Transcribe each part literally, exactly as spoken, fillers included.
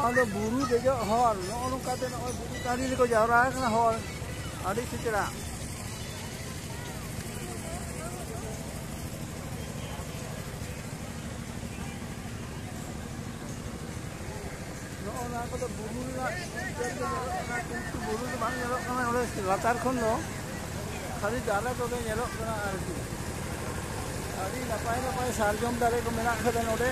ᱟᱫᱚ ᱵᱩᱨᱩ ᱫᱮᱡᱚᱜ ᱦᱚᱨ, ᱱᱚᱜᱼᱚ ᱱᱚᱝᱠᱟ ᱛᱮ ᱱᱚᱜᱼᱚᱭ ᱵᱩᱨᱩ ᱴᱟᱺᱰᱤ ᱨᱮᱠᱚ ᱡᱟᱣᱨᱟ ᱟᱠᱟᱱᱟ ᱦᱚᱲ, ᱟᱹᱰᱤ ᱥᱮᱪᱲᱟ᱾ ᱱᱚᱜᱼᱚ ᱱᱚᱣᱟ ᱠᱚᱫᱚ ᱵᱩᱨᱩ ᱨᱮᱱᱟᱜ ᱪᱤᱛᱟᱹᱨ ᱜᱮ ᱧᱮᱞᱚᱜ ᱠᱟᱱᱟ, ᱠᱤᱱᱛᱩ ᱵᱩᱨᱩ ᱫᱚ ᱵᱟᱝ ᱧᱮᱞᱚᱜ ᱠᱟᱱᱟ ᱱᱚᱰᱮ ᱞᱟᱛᱟᱨ ᱠᱷᱚᱱ ᱫᱚ, ᱠᱷᱟᱹᱞᱤ ᱫᱟᱨᱮ ᱠᱚᱜᱮ ᱧᱮᱞᱚᱜ ᱠᱟᱱᱟ ᱟᱨᱠᱤ᱾ ᱟᱹᱰᱤ ᱱᱟᱯᱟᱭ ᱱᱟᱯᱟᱭ ᱥᱟᱨᱡᱚᱢ ᱫᱟᱨᱮ ᱠᱚ ᱢᱮᱱᱟᱜ ᱠᱟᱫᱟ ᱱᱚᱰᱮ᱾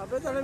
ᱟᱯᱮ ᱛᱟᱦᱞᱮ